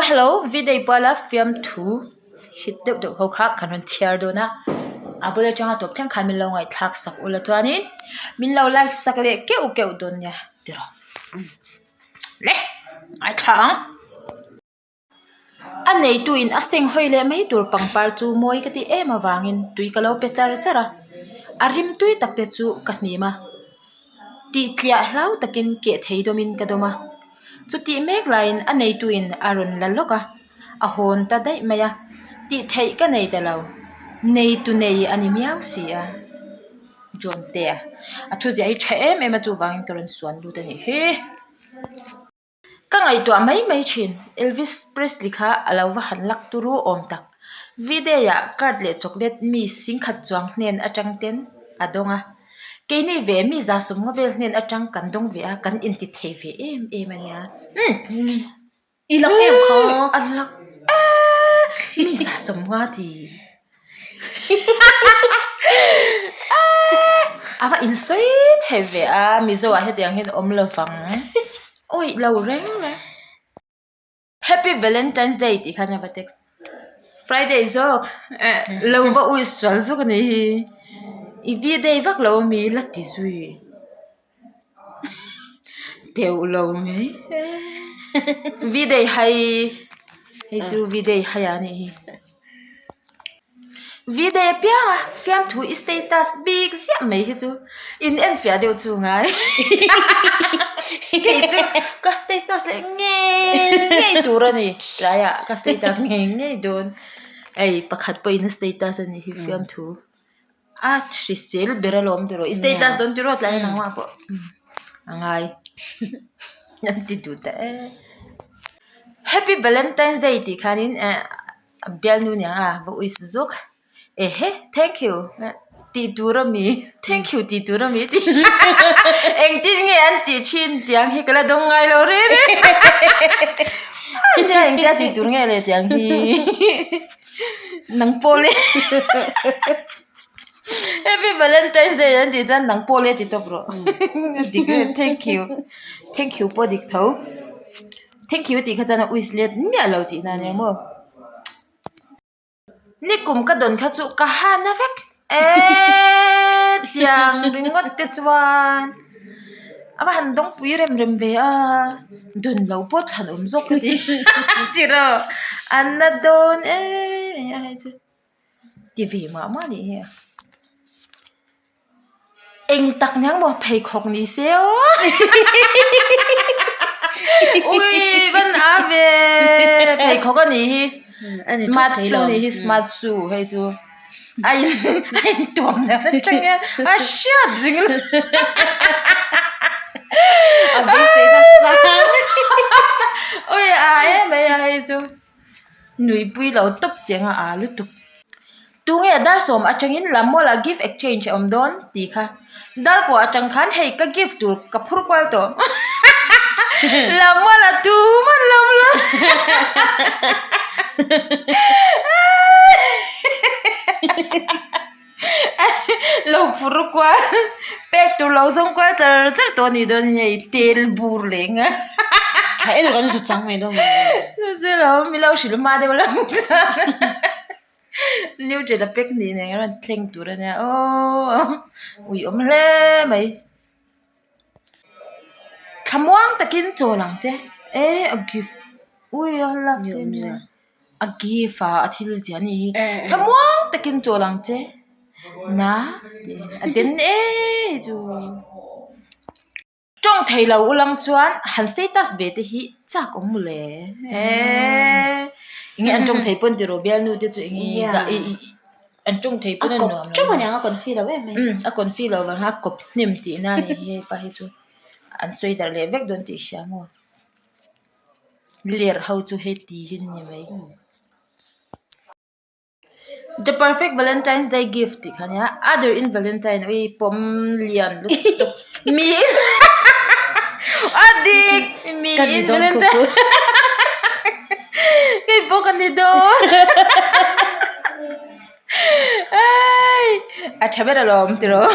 Hello V-day puala fiamthu hit deuh deuh ho kha kan rawn chhiar dawn a a bul atanga tawp thleng khan min lo ngaihthlak sak ula chuanin min lo like sak leh keuh keuh dawn nia tiraw le ngaithla ang. A neituin a seng hawi leh mai tur pangpar chu mawi ka tih em avangin tui ka lo pe char char a, a rim tui tak te chu ka hnim a, tih tliah hlau takin keh thei dawmin ka dawm a, chutih mek laiin a neituin a rawn la lawk a, a hawn ta daih mai a, tih theih ka nei ta lo, neitu nei a ni miau si a, John te a thuziah hi tha em em a chuvangin ka rawn suan lut a nih hi. Ka ngaihtuah mai mai thin, Elvis Presley kha a lo va han lak turu awm tak. V-Day ah card leh chocolate mi singkhat chuang hnen atang ten a dawng a. Keini ve mi za sawmnga vel hnen atang kan dawng ve a, kan inti thei ve em em a nia. Umm. I lak em kha? A lak eee mi za sawmnga ti. A va insawi thei ve a, Mizo ah hetiang hian awm lo vang. Awih lo reng reng. Happy Valentine's Day tih khan a va text. Friday zawk eh lo va ui sual zawk a nih hi. I V-day vak lo ami la ti zui. Deuh lo mai. V-day hai hei chu V-day hai a nih hi. V-day apiang a fiamthu i status bik ziah mai hi chu in enfiah deuh chu ngai. Kei chu ka status leh ngei ngei tur a ni tlaiah ka status ngei ngei dawn. Hei pakhat pawhin a status a nih hi fiamthu. A hrisel ber alawm tiraw i status dawn tiraw tlai hian engmah pawh a ngai an ti duh ta e. Happy Valentine's Day tih khanin eh a bialnu nia a va uis zuk ehe thank you tih tur ami thank you tih tur ami tih engtin nge an tih thin tiang hi ka la dawng ngai lo reng reng nia engtia tih tur nge le tiang hi. Nang pawh le Happy Valentine's Day an tih chuan nang pawh le ti tawp rawh a dik e thank you thank you pawh a dik tho thank you tih kha chuan a wish let miah lo tih na ania maw nikum ka dawn kha chu ka ha na vek eeee tiang ringawt te chuan. A va han dawngpui rem rem ve a, dun lo pawh thlan awm zawk ka ti tiraw an la dawn em a hei chu ti ve mah mah anih hi a eng tak niang maw pheikhawk ni se aw ui van a ve pheikhawk anih hi smart shoe anih hi smart shoe hei chu. A in a intuam dan atang hian a hriat ring lo A beisei nasa Ui a em mai a hei chu nuipui lo tawp tiang a a lutuk. Tunge dar sawm atangin Lammuala gift exchange a awm dawn tih kha Darkua atang khan hei ka gift tur ka phur kual tawh Lammuala tum an lo awm lo Lo phur kual pek tur lo zawng kual char char tawh a nih dawn hi hei tel bur leng a Tha em kan zut chang mai dawn mai. Chu chu lo mi lo hrilh hma deuh lang chuan. Nutella pack nih nen a rawn thleng tur a nia aww ui awm hle mai thlamuang takin chawl ang che e a gift ui a love te nia a gift ah a thil ziah a nih hi thlamuang takin chawl ang che na a den e chu. Tawng thei lo ulang chuan han status ve te hi chak awm maw le eee enge an tawng thei pawn tiraw bialnu te chu enge zah i i an tawng thei pawn a nuam lo A kawp teuh aniang a confi lo em mai. Umm a confi lo vang a kawp hnem tih na a nih hi hepa hi chu an sawi darh leh vek dawn tih hria maw ler ho chu heti hi ni mai. The perfect Valentine's Day gift tih kha ania other in Valentine ui pawm lian lutuk mi a dik mi in Valentine hei pawh ka ni dawn ei a tha ber alawm tiraw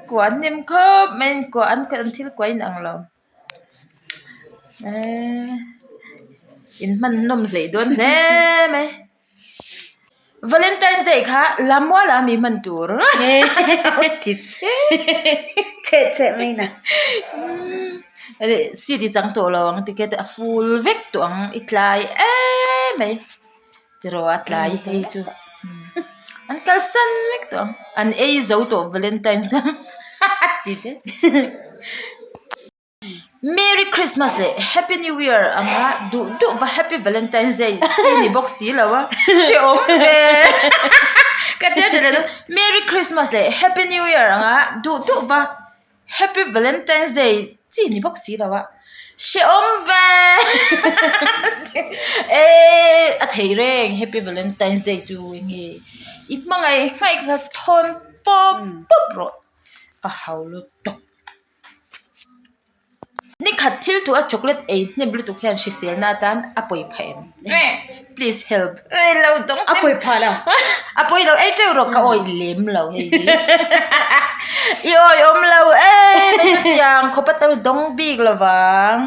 kuah an hnem khawp mai kuah an thil kuah a inang lo. Eee. In hman nawm hleih dawn hle mai. Valentine's Day kha Lamuala mi hman tur ti che. Che che mai na. Seat i chang tawh lo ang ticket a full vek tawh ang i tlai em mai. Tiraw a tlai hei chu an kalsan vek tawh ang an ei zo tawh Valentine's ti te. Merry Christmas leh Happy New Year anga duh duh va Happy Valentine's Day chi ni bawk si lo a hrehawm ve ka tia tha leh dawn Merry Christmas leh Happy New Year anga duh duh va Happy Valentine's Day chi ni bawk si lo a hrehawm ve eee a thei reng Happy Valentine's Day chu enge i hmangaih hmangaih kha thawn pawp pawp rawh a hau lutuk. Nikhat thil thu a chocolate ei hnem lutuk hian hriselna atan a pawi phah em? Please help. Ei lo dawng A pawi phah lo. A pawi lo ei teuh rawh ka awi lem lo hei hi. I awi awm lo em mai chutiang khawp a tam dawng bik lovang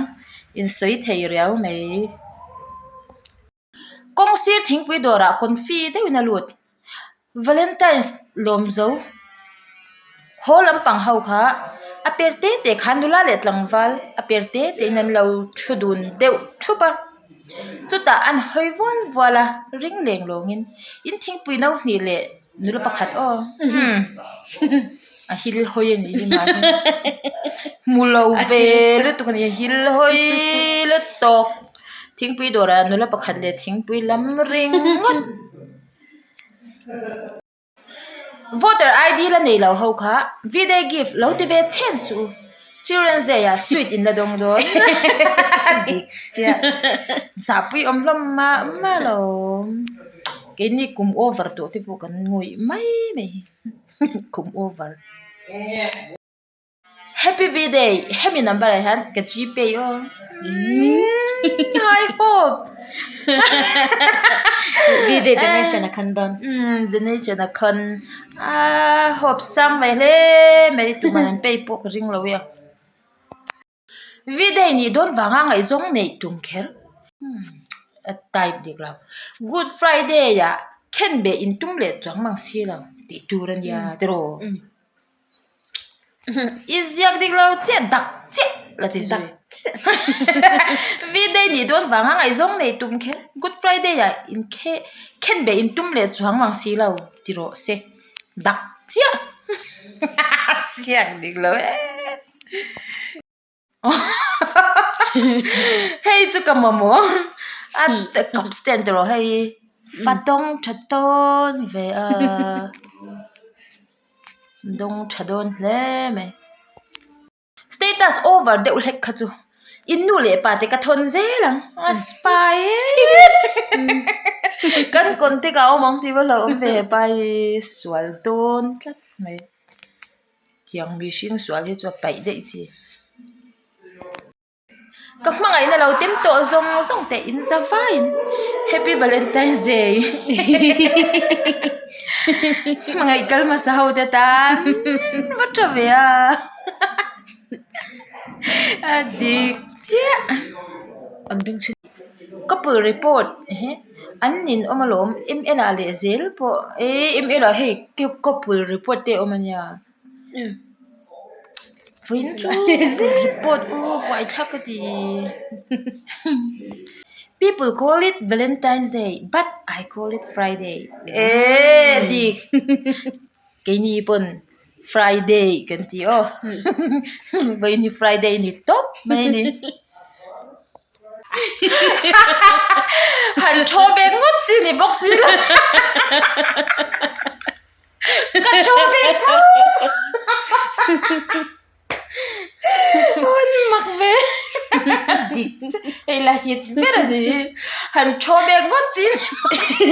insawi thei riau mai. Kawng sir thingpui dawrah confi deuhin a lut. Valentine's lawm zo haw lampang ho kha a per te te khan nula leh tlangval a per te te in an lo thu dun deuh thup a chutah an hawi vual vual a ring leng lawngin in thingpui no hnih leh nula pakhat aw a hil hawi a nih hi mahni hmu lo ve lutuk a ni a hil hawi lutuk. Thingpui dawrah nula pakhat leh thingpui lam ringawt voter ID la nei lo ho kha v-day gift lo ti ve chhen suh u children's day ah sweet in la dawng dawn dik chiah zahpui awm hlawm mah mah lo keini kum over tawh te pawh kan ngawih mai mai kum over. Happy V-day hemi number ah hian ka gpay aw I hope V-day donation a khan dawn donation a khan a hope sang ve hle mai tuman an pay pawh ka ring lo e a V-day nih dawn vanga ngaihzawng neih tum kher a type dik lo Good Friday ah khenbeh in tum leh chuang mang si lo tih tur a nia tiraw. I ziak dik lo chiah dak chiah la ti zui. V-day nih dawn vang a ngaihzawng nei tum kher Good Friday ah in khe khen beh in tum leh chuang vang si lo ti rawh se dak chiah ziak dik lo e. Hei chu ka mamawh a cup stand te rawh hei fa dawng tha dawn ve a dawng tha dawn hle mai status over deuh hlek kha chu in nu leh pa te ka thawn zel ang a spy kan contact ah a awm ang tih pawh a hlauhawm ve hepa hi sual dawn tlat mai. Tiang mihring sual hi chu a paih daih chi. Ka hmangaihna lo tem tawh zawng zawng teh in za vaiin Happy Valentine's Day hmangaih kal hmasa ho te tan va tha ve a a dik chiah. Couple report ehe an nin awm alawm ml ah leh zel pawh ehh ml ah hei couple report te a awm ania vawiin chu report u buaithlak ka ti people call it valentine's day but I call it friday ehh dik keini pawn friday kan ti aw vawiin hi friday ni tawp mai a ni. Han thaw ve ngawt chi ni bawk si lo ka thaw ve tho an mak ve dik hei la hit ber a ni han thaw ve ngawt chi ni bawk si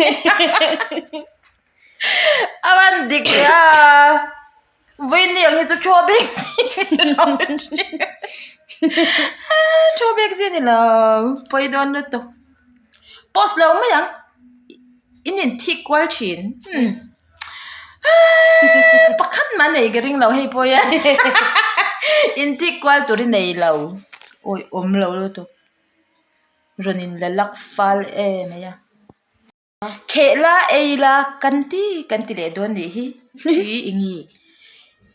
a van dik leh a. Vawiin ang hi chu chaw bek chi ni lo chaw bek chi ni lo pawi dawn lutuk post lo mai ang in in thik kual thin pakhat mah nei ka ring lo hei pawh hian in thik kual tur hi nei lo awi awm lo lutuk. Rawn in la lak fal em mai a. Kheh la ei la kan ti kan ti leh dawn nih hi tui i ngi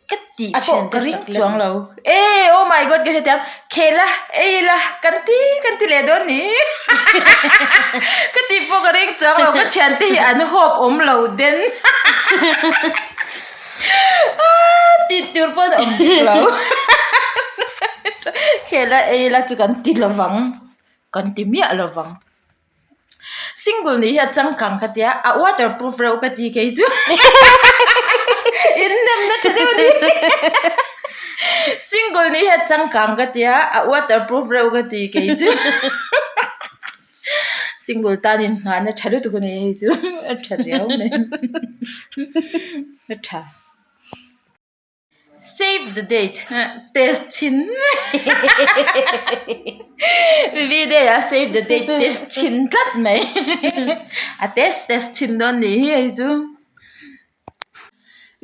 ka tih pawh ka ring chuang lo e oh my god ka hrethiam kheh la ei la kan ti kan ti leh dawn nih ka tih pawh ka ring chuang lo ka thiante hi an hawp awm lo den tih tur pawh a awm bik lo kheh la ei la chu kan ti lovang kan ti miah lovang. Single nih hi a changkang ka tia a waterproof reuh ka ti kei chu in nem na tha deuh a ni single nih hi a changkang ka tia a waterproof reuh ka ti kei chu single tan in nghahna tha lutuk a ni hei chu a tha riau mai a tha. Save the date test chhin V-day ah save the date test chhin tlat mai a test test chhin dawn nih hi hei chu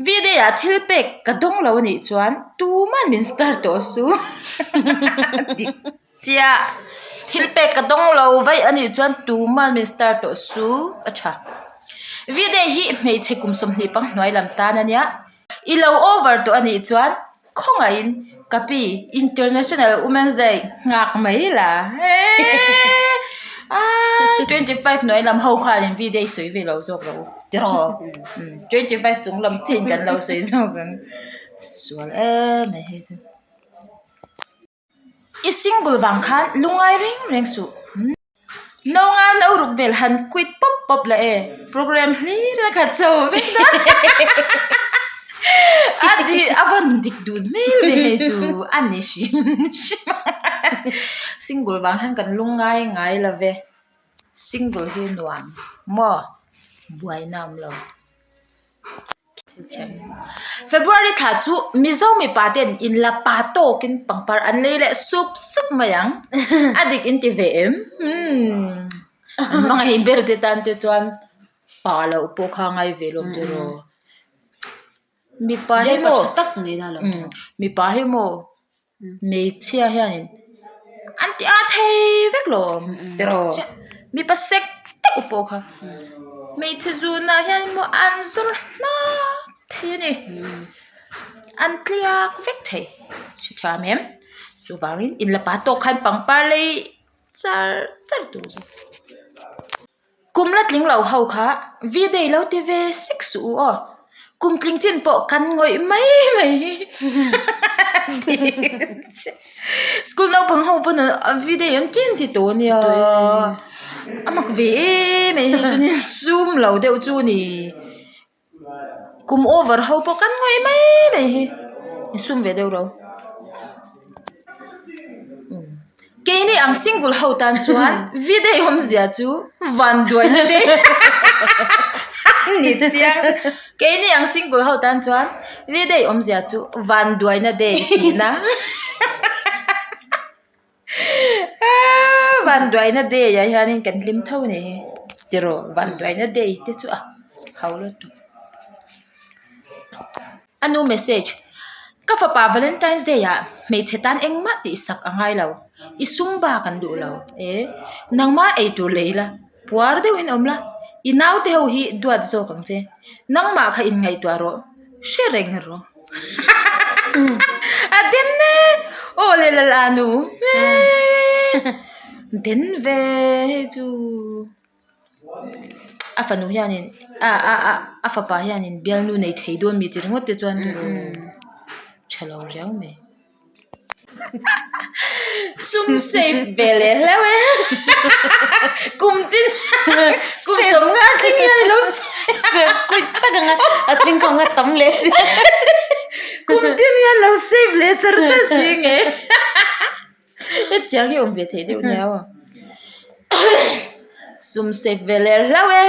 V-day ah thil pek ka dawng lo anih chuan tuman min star tawh su dik chiah thil pek ka dawng lo vaih anih chuan tuman min star tawh su a tha V-day hi hmeichhe kum 20 pang hnuai lam tan ania. I lo over tawh a nih chuan khawngaihin ka pi International Women's Day nghak mai la eeee aaa 25 hnuai lam ho khan in V-day sawi ve lo zawk lo tiraw 25 chung lam chiah in kan lo sawi zawk ang sual em mai hei chu. I single vang khan lungai reng reng suh. No nga no ruk vel han quit pawp pawp la e. Program hlir a khat chho vek dawn. A di a van dik dun hmel ve hei chu a ni hrim hrim a. Single vang hian kan lungai ngai lo ve. Single hi nuam maw buaina awm lo. February thla chu Mizo mipa ten inla pa tawkin pangpar an lei leh sup sup mai ang. A dik in ti ve em? Umm an hmangaih ber te tan te chuan pa loh pawh kha ngai ve lawm te rawh. Mipa hi maw mipa hi maw Hmeichhia hianin an ti a thei vek lo awm tiraw mipa sek deuh pawh kha hmeichhe zunah hian maw an zawr hnap thei a ni an tliak vek thei hrethiam em chuvangin inla pa tawk khan pangpar lei char char tur chu. Kum la tling lo ho kha V-day lo ti ve sek suh u aw. Kum tling chin pawh kan ngawih mai mai hi. School naupang ho pawn a V-day an tin ti tawh ania. A mak ve em mai hi chuanin sum lo deuh chu ni. Kum over ho pawh kan ngawih mai mai hi insum ve deuh ro. Keini ang single ho tan chuan V-day awmzia chu vanduaina te ni chiang. Keini ang single ho tan chuan V-day awmzia chu vanduaina day tihna. Vanduaina day ah hianin kan hlim tho a nih hi tiraw vanduaina day te chu a ho lutuk a nu message ka fapa valentine's day ah hmeichhe tan engmah tih sak a ngai lo i sum bak an duh lo e nangmah eitur lei la puar deuhin awm la i naute ho hi duat zawk ang che nangmah kha inngaihtuah rawh hre reng rawh. A den e aw le lal a nu den ve hei chu a fanu hianin a a a a fapa hianin bialnu nei thei dawn mi ti ringawt te chuan tha lo riau mai. Sum save ve leh hleuh e kum tin kum sawm nga tling hian ilo save kuit thak anga a tling kawng a tam leh si kum tin hian lo save leh char char si nge hetiang hi awm ve thei deuh nia aw sum save ve leh hleuh e.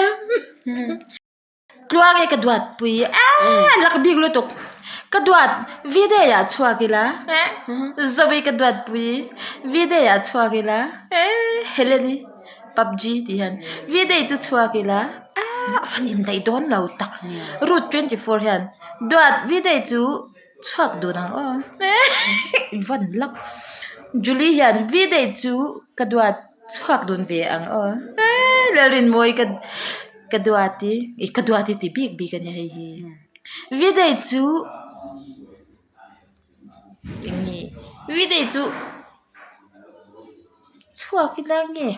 Tluang e ka duat pui eee lak bik lutuk ka duat V-day ah chhuak ila Zoe ka duat pui V-day ah chhuak ila eee Helen-i pubg tih hian V-day chu chhuak ila eee a van indaih dawn lo tak route 24 hian duat V-day chu chhuak dun ang aw eee i van lak Julie hian V-day chu ka duat. Chhuak dun ve ang aw. Eee Lalrinmawi ka ka duati ih ka duati ti bik bik a nia hei hi. Videi chu eng nge videi chu chhuak ila nge.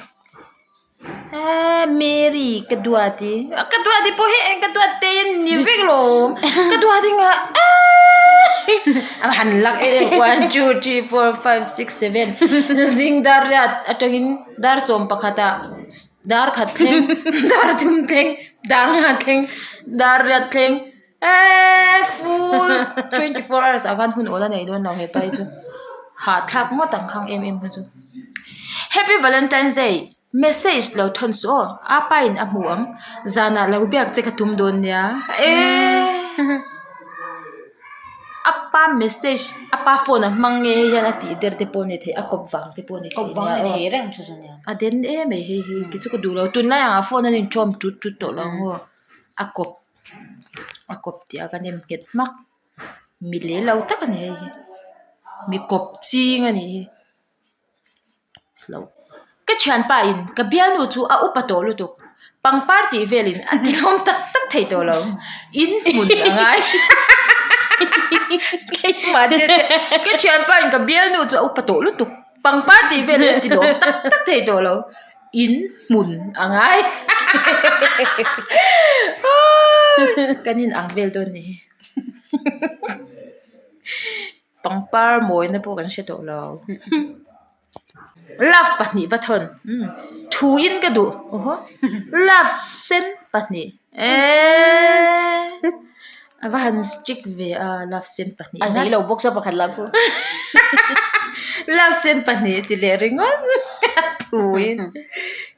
Eee Mary ka duati ka duati pawh hi eng ka duat te hi ni vek lawm ka duati nga eee a han lak em em one two three four five six seven zing dar riat atangin dar sawm pakhatah dar khat thleng dar thum thleng dar nga thleng dar riat thleng eee full 24 hours ah khan hun awl a nei dawn lo hepa hi chu hahthlak ngawt ang khang em em kha chu happy valentine's day message lo thawn suh aw apa in a hmu ang zanah lo biak che ka tum dawn nia eee apa message apa phone a hmang nge hei hian a tih der te pawh a ni thei a kawp vang te pawh a ni thei nia aw a den em mai hei hi kei chu ka duh lo tunlai ang ah phone an inṭawm tut tut tawh lo maw a kawp. A kawp tih a kan em nghet hmak mi leh lo tak a ni hei hi mi kawp ching a nih hi ka thianpa in ka bialnu chu a upa tawh lutuk pangpar tih velin a ti hlawm tak tak thei tawh lo in hmun a ngai keimah te te ka thianpa in ka bialnu chu a upa tawh lutuk pangpar tih velin a ti hlawm tak tak thei tawh lo. In hmun a ngai kan in ang vel dawn ni hi pangpar mawina pawh kan hre tawh lo love pahnih va thawn thu in ka duh awhaw love sen pahnih eeee a va han strict ve a love sen pahnih a zei lo bawk sa pakhat lah khu love sen pahnih ti leh ringawt thuin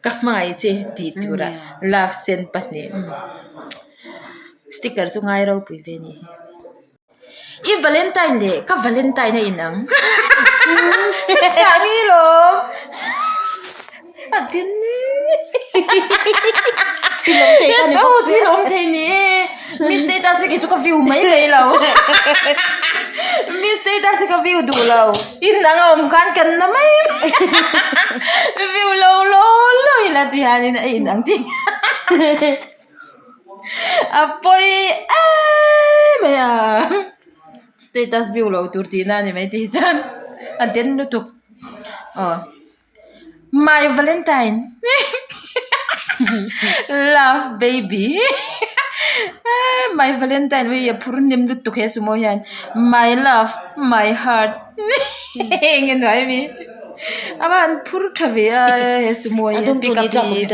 ka hmangaih che tih tura love sen pahnih sticker chu ngai ropui ve a ni hi i valentine leh ka valentine a inang hetiang ni lawm a din thil awm thei ni e mi status hi kei chu ka view mai mai lo mi status hi ka view duh lo in ang a awm khan kan na mai mai view lo law law ila ti hianin a inang tih a pawi em mai a status view loh tur tihna a ni mai tih chuan a den lutuk aw my valentine love baby my valentine hei a phur hnem lutuk he sumo hian my love my heart eng emaw hemi a va han phur tha ve a he sumo hi pick up hi.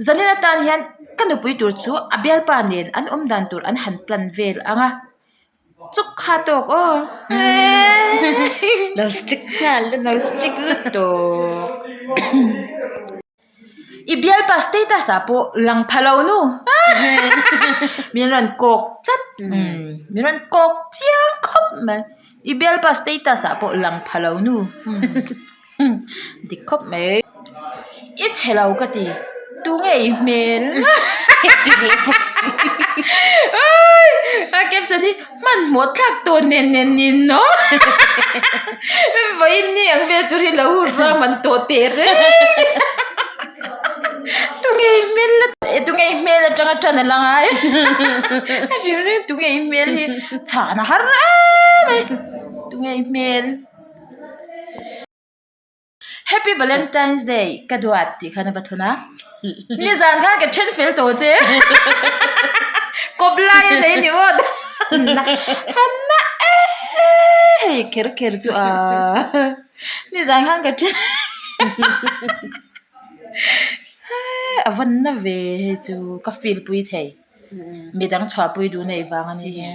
Zanin atan hian ka nupui tur chu a bialpa nen an awm dan tur an han plan vel ang a, chuk kha tawk aw Lo strict nghal lutuk. Lo strict lutuk. I bialpa status ah pawh lang pha lo nu min rawn kawk chat min rawn kawk chiang khawp mai i bialpa status ah pawh lang pha lo nu. Dik khawp mai. I chhe lo ka ti. Tu nge i hmel? A caption hi hmanhmawh thlak tawh nen nen ni no. Vawiin ni ang vel tur hi lo ram an tawh teh reng. Tu nge i hmel la tu nge i hmel atanga tan a la ngai. A hrim hrim tu nge i hmel hi chhan a har em mai. Tu nge i hmel? Happy Valentine's Day ka duat tih khan a va thun a, nizan khan ka then fel tawh che kawp lai a nei ni maw han na em hei kher kher chu a nizan khan ka then a va na ve hei chu ka feel pui thei midang chhuahpui duh neih vang a ni hi.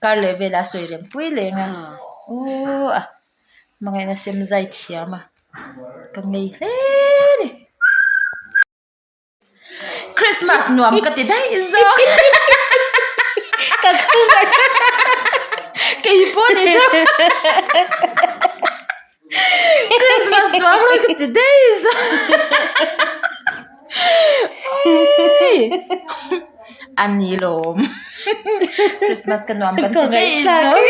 Kar leh velah a sawi rem pui leng a ooh a hmangaihna sem zai thiam a ka ngei hle a ni Christmas nuam ka ti daih zawk ka khum a kei pawh ni chu Christmas nuam ka ti daih zawk A ni lawm Christmas ka nuam kan ti daih zawk.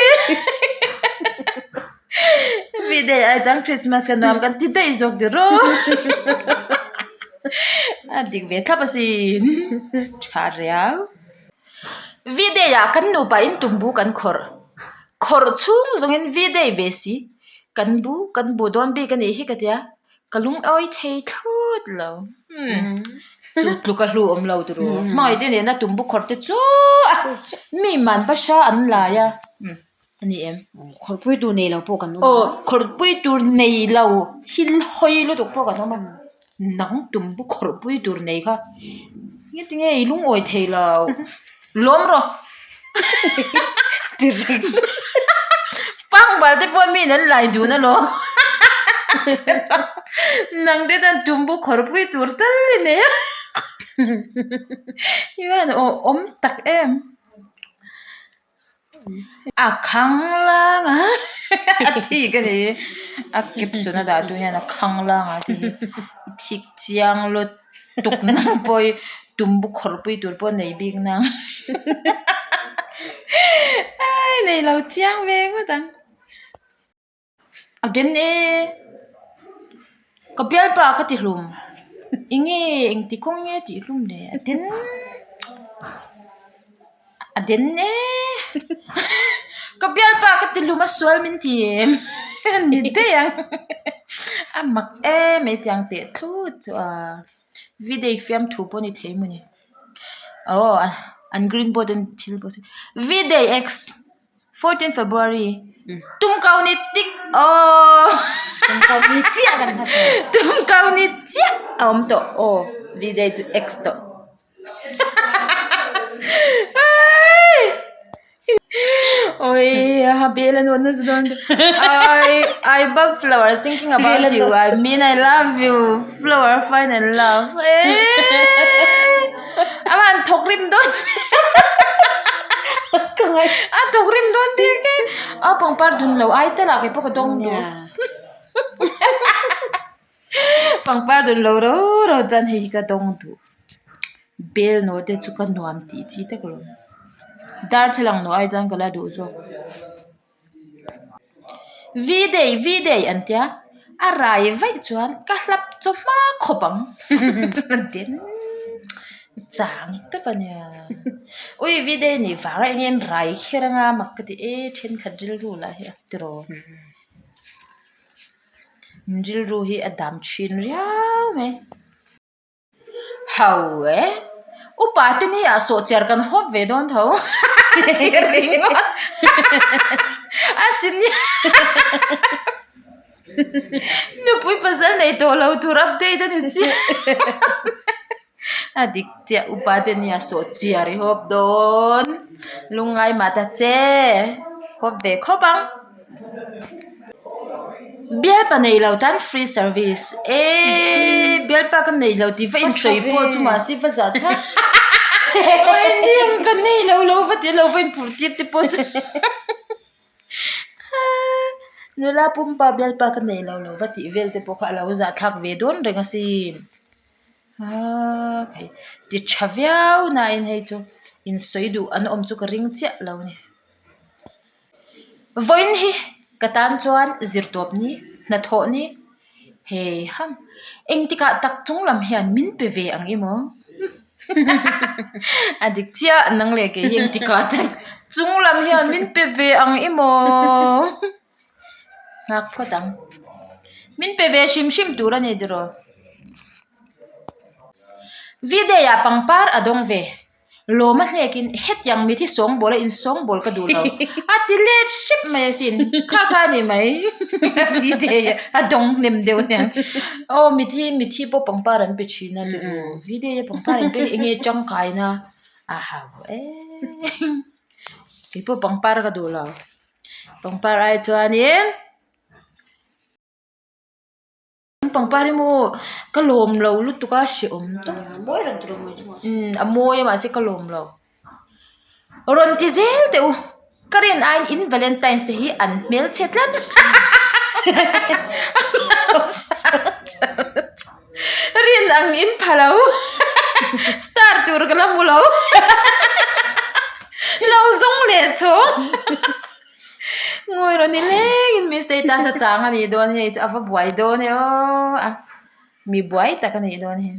V-day ai chuan Christmas ka nuam kan ti daih zawk ti rawh. A dik ve thlap asin. Tha riau. V-day ah kan nupa in tumbu kan khawrh. Khawrh chhung zawngin V-day ve si. Kan bu kan bu dawn bik a nih hi ka tia. Ka lungawi thei thlawt lo. Chu tluk a hlu awm lo turu. Hmangaih te nena tumbu khawrh te chu a mi man pasha an lai a. A ni em? Khawrhpui tur nei lo pawh kan awm a. Aw khawrhpui tur nei lo hil hawi lutuk pawh kan awm a. Nang tumbu khawrhpui tur nei kha nge tinge i lungawi thei lo. Lawm rawh. Pangbal te pawh miin an lai dun alawm. Nang te chuan tumbu khawrhpui tur tal i nei a. I van awm tak em. A khang lang a a thik a ni a caption a dah tu hian a khang lang a tih hi i thik chiang lut tuk nang pawh hi tumbu khawrhpui tur pawh nei bik nang nei lo chiang ve ngawt ang. A den e ka bialpa ka ti hlum enge engti kawng nge tih hlum le a den a den e ka bialpa ka ti hlum a sual min ti em ni daih ang a mak em mai tiang teh thut chu a video fiamthu pawh a ni thei mawni aw an green board an thil pawh sawi video x. 14 February tum kau ni tik aw Tum kau ni chiah kan hma chhuah. Tum kau ni chiah a awm tawh aw V-day chu X tawh. Oi ha bel an awm nasa dawn I I bought flowers thinking about you I mean I love you flower fine and love Aman thawk rim dawn. A thawk rim dawn bik e. A pangpar dun lo ai tel ah kei pawh ka dawng duh. Pangpar dun lo ro ro chuan hei hi ka dawng duh. Bel naw te chu ka nuam tih chi tak lo. Darthlalang naw ai chuan ka la duh zawk. V-day V-day an tia a rai vaih chuan ka hlap chaw hma khawp ang den chang tawp a nia ui V-day nih vang a eng nge an rai kher anga mak ka ti e thenkhat rilru lah hi a tiraw rilru hi a dam thin riau mai. Ho e, upa te ni ah sawhchiar kan hawp ve dawn tho ringawt a sin nupui pasal nei tawh lo tur update a ni chiah a dik chiah upa te ni ah sawhchiar i hawp dawn lungngai mah ta che hawp ve khawp ang. Bialpa nei lo tan free service eee bialpa ka nei lo tih va insawi pawh chu mahse va zah thlak ka nei lo lo va ti lo va inphurh tir te pawh chu nula pumpa bialpa ka nei lo lo va tih vel te pawh kha a lo zah thlak ve dawn reng asin aa ti tha viau nain hei chu insawi duh an awm chu ka ring chiah lo a ni. Vawiin hi ka tan chuan zirtawp ni, hnathawh ni, hei ham engtikah tak chung lam hian min pe ve ang i maw? A dik chiah nang leh kei hi engtikah tak chung lam hian min pe ve ang i maw? Nghak phawt ang. Min pe ve hrim hrim tur a ni tiraw? V-day ah pangpar a dawng ve. Lawma hnekin hetiang mithi sawngbawl a insawngbawl ka duh lo a ti let hrep mai asin kha kha a ni mai V-day a dawng hnem deuh aniang aw mithi mithi pawh pangpar an pe thin a ti u V-day a pangpar an pe eng nge tangkaina a hau em keipawh pangpar ka duh lo pangpar ai chuanin. Pangpar hi maw ka lawm lo lutuk a hrehawm tawp umm a mawi a mahse ka lawm lo rawn ti zel teh u ka rin aiin in valentines te hi an hmelchhe tlat rin ang in pha lo star tur ka la hmu lo lo zawng leh chhawng. Ngawi rawh ni lengin mi status a chang a nih dawn hei chu a va buai dawn e aw a mi buai tak a nih dawn hi.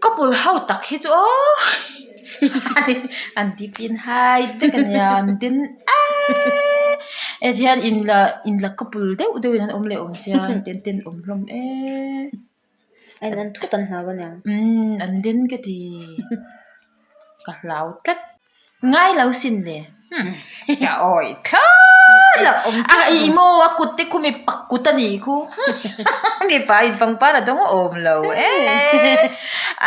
Couple ho tak hi chu aw an dip in hai vek a nia an din eeee heti hian inla inla couple deuh deuhin an awm leh awm sia ten ten awm hlawm eee. An an thut an hlau aniang. Umm an din ka ti ka hlau tlat. Ngai lo sin le. Ka awi thlawt lo. A ih maw a kut te khu mi pak kut a nih khu. Mipa in pangpar a dawng awm lo e.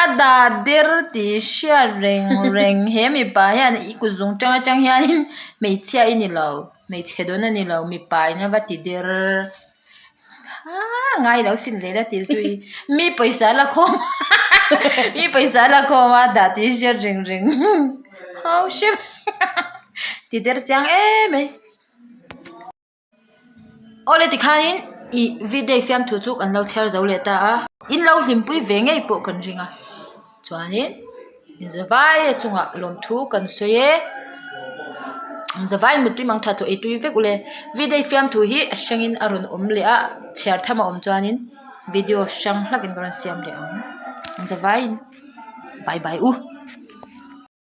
A dah der tih hriat reng reng he mipa hian i kut zung tang atang hianin hmeichhia i ni lo hmeichhe dawn a ni lo mipa in a va ti der. Haa ngai lo sin leh la tih zui mi pawisa la khawm mi pawisa la khawm a dah tih hriat reng reng ho hrep ti der chiang em mai. Awle tikhanin ih video fiamthu chu kan lo chhiar zo leh ta a in lo hlimpui ve ngei pawh kan ring a chuanin zavai a chungah lawmthu kan sawi e zavai mutui mang tha chaw ei tui vek ule video fiamthu hi a hrangin a rawn awm leh a chhiar tham a awm chuanin video hrang hlakin ka rawn siam leh ang zavaiin bye bye u.